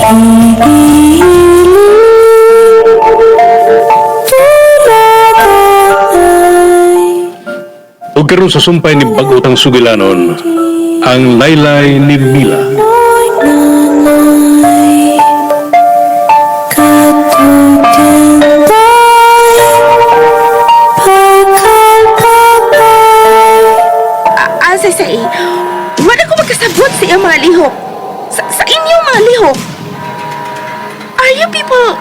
Ug karon sa sumpay ni Bagutang Sugilanon, ang laylay ni Mila. Asa sa wala ko magkasabot sa iyong mga lihok. Sa inyong mga lihok. Are you people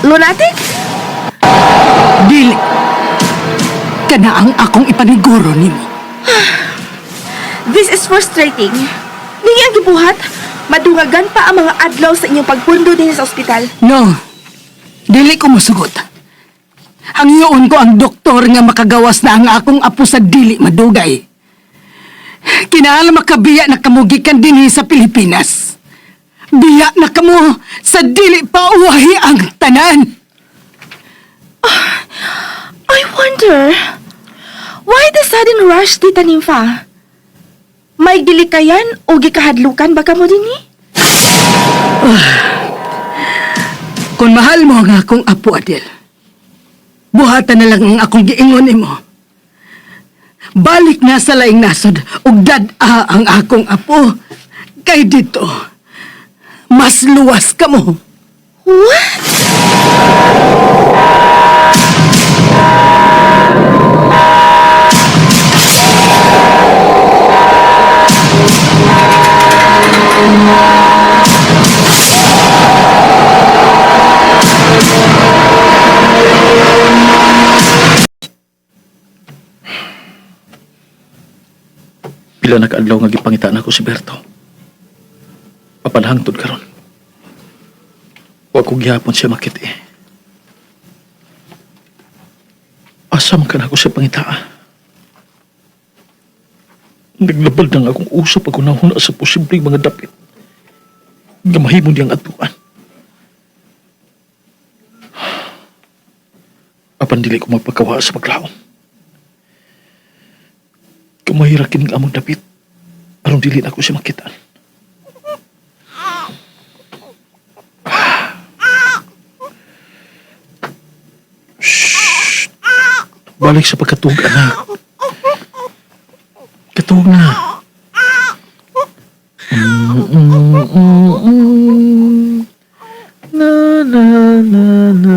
lunatic? Dili. Kana ang akong ipaniguro nimo. This is frustrating. Ningi ang gibuhat, madungagan pa ang mga adlaw sa inyong pagpundo din sa ospital. No. Dili ko musugot. Hangyoon ko ang doktor nga makagawas na ang akong apo sa dili madugay. Kinahanglan makabiya na kamo gikan dinhi sa Pilipinas. Biya na kamo sa dili pa uwahi ang tanan. I wonder, why the sudden rush, Tita Nympha? May gilikayan o gikahadlukan ba kamo din eh? Kung mahal mo ang akong apo, Adel, buhatan na lang ang akong giingon nimo. Balik na sa laing nasod ug dad-a ang akong apo. Kay dito, mas luwas ka mo. What? Pila na kaadlaw nga gipangitaan ako si Berto. Apan hangtod karon. Wa ko gihapon siya makit eh. Asa man ka na ako siya pangitaa? Naglabal na nga akong usap ako nahuna sa posibleng mga dapit. Nga mahimo niyang atuan. Apan dili ko magpakawa sa paglaom. Kumahira kining among dapit. Aron dili na ako siya makitaan. Shh! Balik sa pagkatug, anak. Katug na. Mm, mm, mm, mm. Na, na, na, na.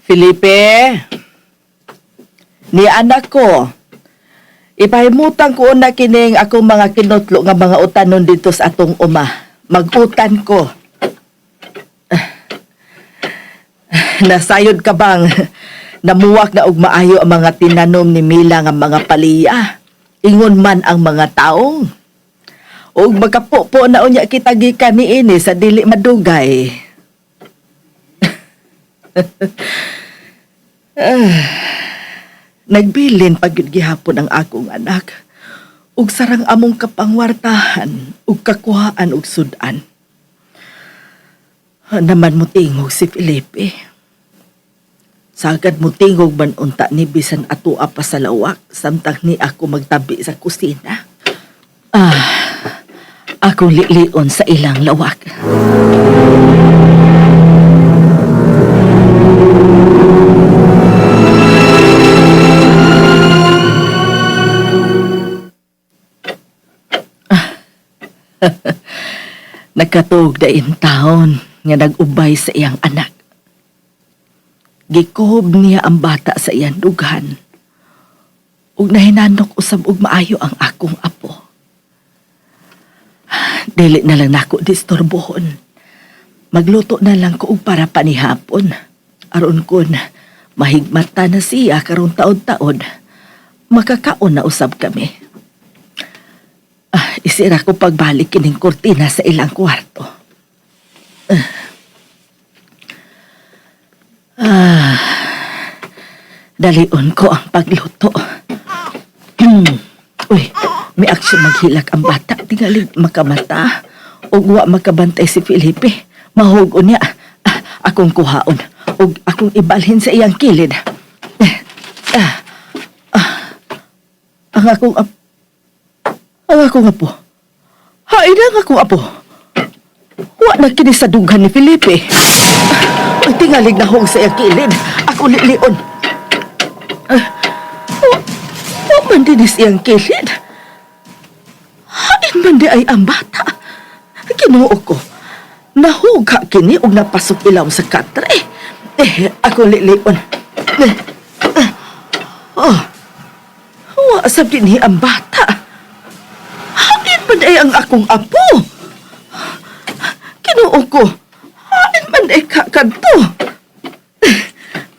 Felipe, ni anak ko, ipahimutan ko una kining akong mga kinutlo nga mga utanon dito sa atong uma. Magutan ko. Nasayod ka bang namuwak na og maayo ang mga tinanom ni Mila nga mga paliya? Ingon man ang mga taong. Og magkapopo na unya kita gikan niini sa dili madugay. Nagbilin pag yun gihapon ang akong anak. Ug sarang among kapangwartahan, ug kakuhaan ug sudan. Naman mo tingog si Felipe. Sagad mo tingog man unta ni bisan atua pa sa lawak, samtang ni ako magtabi sa kusina. Ah, akong lilion sa ilang lawak. Nagkatuog na in taon. nga nag-ubay sa iyang anak. Gikuhob niya ang bata sa iyang dughan. Ug nahinanok usab og maayo ang akong apo. Dili na lang nako disturbohon. Magluto na lang ko og para panihapon. Aron kon mahigmata na siya karon taod-taod. Makakaon na usab kami. Ah, isira ko pagbalik kining kurtina sa ilang kwarto. Ah, dalion ko ang pagluto. Uy, may aksyon maghilak ang bata. Tingali makamata. Ug wa makabantay si Felipe. Mahugo niya. Ah, akong kuhaon. Ug akong ibalhin sa iyang kilid. Eh, ah, ah, ang akong ang akong apo. Hain ang akong apo. Wa na kini sa dughan ni Felipe. Ah, uy, tingalig na hong sa iyang kilid. Ako lilion. Ah, wa man dinis iyang kilid. Hain man di ay ang bata. Kinuo ko. Nahuga kini og napasok ilaw sa katre. Eh, ako lilion. Eh, ah, oh, wa sab dinhi ang bata. Hain man ay ang akong apo. Kinuo ko. Hain man ay kakadto.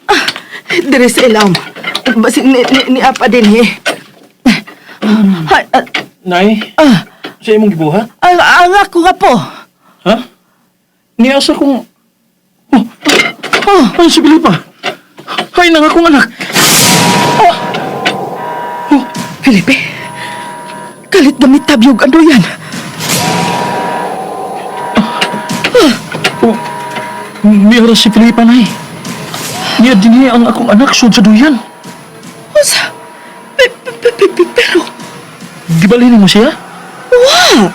Ah, diri sa ilaw. Basig ni apa dinhi. Ha, ah, Nay, ah, sa imong gibuhat? ang akong apo. Ha? Niasa kong... Oh, Oh, ay, si Felipa. Hay na nga akong anak. Felipe, kalit gamit tabyog ano yan? Oh, miyara si Felipa, Nay. Niya dinhi ang akong anak sud sa duyan. Unsa? Pero, Gibalhin mo siya? wa!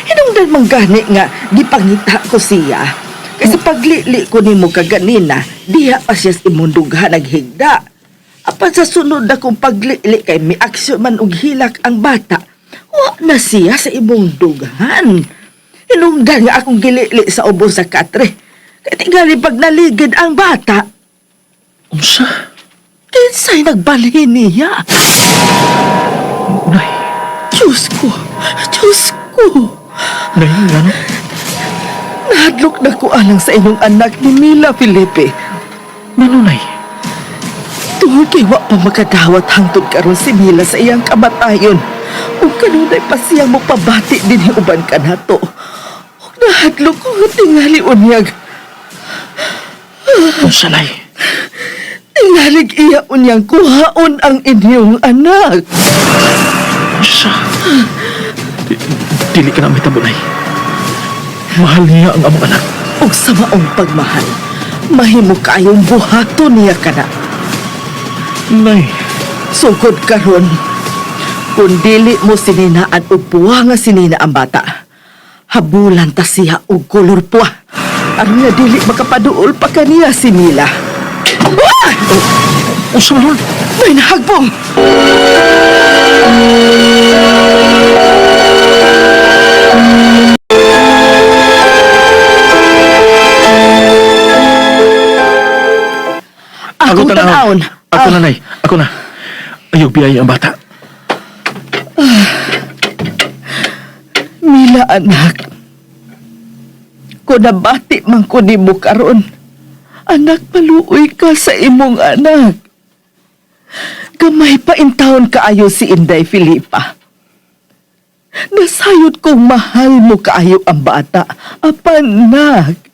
Hinungdan man gani nga gipangita ko siya. Kasi paglili ko nimo kaganina, diha pa siya sa imong dughan naghigda. Apan sa sunod na kong paglili kay mi aksyon man og hilak ang bata, wa na siya sa imong dughan. Hinungdan nga akong gilili sa ubos sa katre. Kay tingali pag naligid ang bata, Unsa? kinsay nagbalhin niya. Nay, Diyos ko! Diyos ko! Nay, ngano? Nahadlok na ko alang sa inyong anak ni Mila Felipe. Ngano, Nay? Tungod kay wa pa makadawat hangtod karon si Mila sa iyang kamatayon. Ug kanunay pa siyang mopabati din uban kanato. Ug nahadlok ko nga tingali unyag. Unsa, Nay? Tingalig iya unyang kuhaon ang inyong anak. Unsa? Dili ka na mahitabo, Nay. Mahal niya ang among anak. Ug sa maong pagmahal, mahimo kaayong buhaton niya kana. Nay, Sugod karon. Kung dili mo sininaan og puwa nga sinina ang bata, habulan ta siya og kolor puwa. Aron nga dili makapaduol pa kaniya si Mila. Ah! unsa man nun? May nahagbong! Akong tanawon. tanawon. Ako na, Nay. Ako na. Ayaw biyaya ang bata. Mila anak. Kung nabati man ko nimo karon, anak maluoy ka sa imong anak. Gamay pa intawon kaayo si Inday Filipa. Nasayod kong mahal mo kaayo ang bata, apan nak.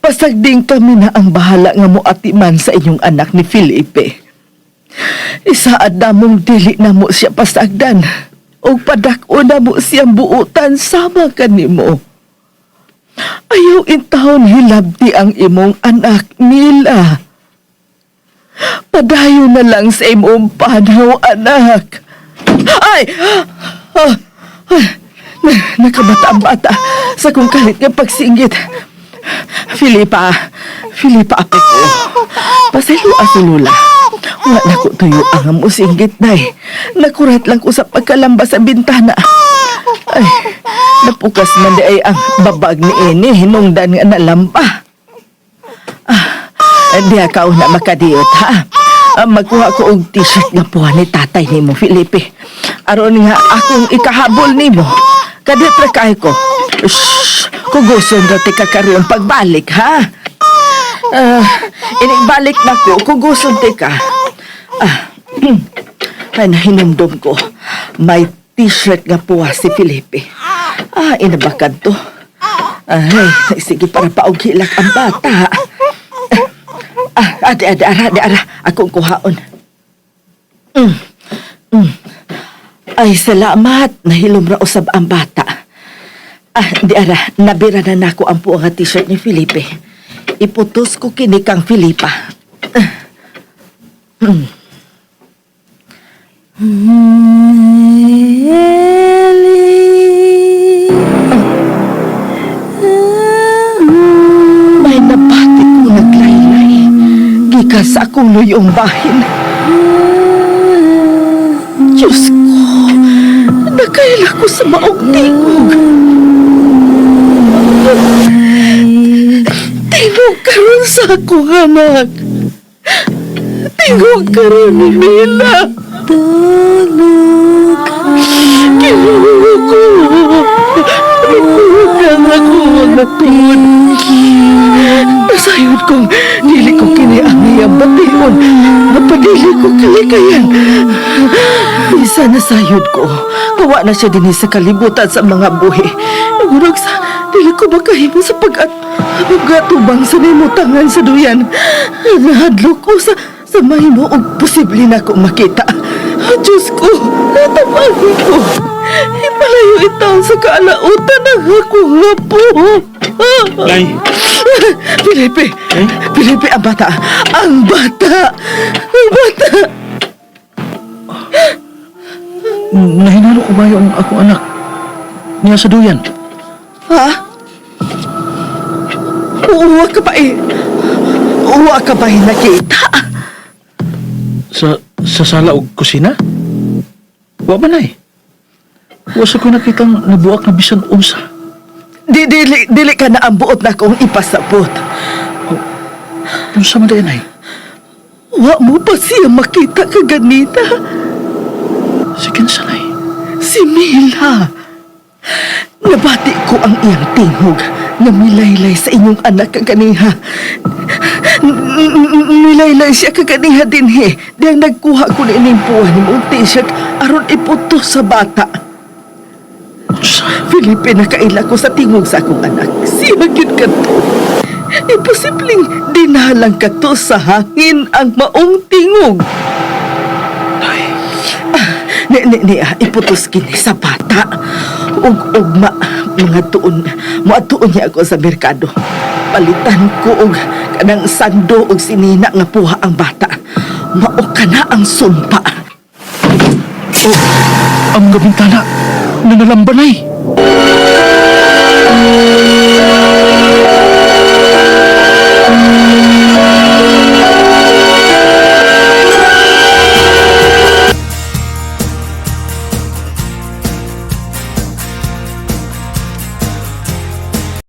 Pasagding kami na ang bahala nga moatiman sa inyong anak ni Felipe. Isaad na mong dili na mo siya pasagdan. O padak-o na mo siyang buutan sama kanimo. Ayaw intahon hilabti ang imong anak nila. Padayon na lang sa imong panaw, anak. Ay! Ah, ah, nakabata ang bata sa kong kalit nga pagsinggit. Filipa, Filipa, apo ko. Pasaylo si Lula. Wa na ko tuyo ang musinggit, day. Nakurat lang ko sa pagkalamba sa bintana. Ay, napukas man di ay ang babag ni ini, hinungdan nga nalamba. Ah, diha ka una makadiyot, ha? Ah, magkuha ko og t-shirt nga puha ni tatay nimo, Felipe. Aron nga akong ikahabol nimo. Kadiyot ra kaayo ko. Shh, kuguson ra ti ka karon pagbalik, ha? Ah, inigbalik na ko, kuguson ti ka. Ah, ay, nahinumdum ko. May t-shirt nga puha si Felipe. Ah, inabakad to. Ay, sige para paog hilak ang bata. Ah, ade, ade, ara, ade, ara. Akong kuhaon. Ay, salamat. Nahilom ra usab ang bata. Ah, di ara, nabira na nako ang puha nga t-shirt ni Felipe. Iputos ko kini kang Filipa. May nabati ko naglaylay. Gikan sa akong luyong bahin. Diyos ko, nakaila ko sa maong tingog. Tingog karon sa akong anak. Tingog karon ni Mila. Kinuha ko. Kinuha ako natuon. Nasayod kong dili ko kini ang iyang bation. Napadili ko kalikayan. Isa nasayod ko. Kawa na siya dinhi sa kalibutan sa mga buhi. Nagurag sa dili ko makahimo sa pag-atubang sa nimutangan sa duyan. Nahadlok ko sa mahimo og posible na ko makita. Diyos ko, tabangin ko. Ipalayo itaw sa kaalautan ng akong apo. Nay! Felipe! Felipe, ang bata! Ang bata! Ang bata! Nahinalo ko ba yung akong anak? Niya sa duyan. Ha? Uwa ka ba eh? Uwa ka ba eh nakita? Sa sala og kusina? Wa man ay. Wa sa ko nakitang nabuak na bisan unsa. Di, dili, dili ka na ang buot na kong ipasabot. Unsa man diay nay? Wa mo pa siya makita kaganina. Si kinsa nay? Si Mila. Nabati ko ang iyang tingog na milaylay sa inyong anak kaganiha. Milaylay siya kaganiha dinhi. Diyang nagkuha ko ni ining puwan ni mong t-shirt aron iputo sa bata. Unsa? Felipe, nakaila ko sa tingog sa akong anak. Siya gyud ka to. Imposibleng dinalang ka to sa hangin ang maong tingog. Nay, Ah, ni, ni, ni, ah, iputos kini sa bata. Ug ugma, mga tuon, muadtuon niya ako sa merkado. Palitan ko og kanang sando og sinina nga puha ang bata. Mao ka na ang sumpa. Oh, ang mga bintana nanalamba nay.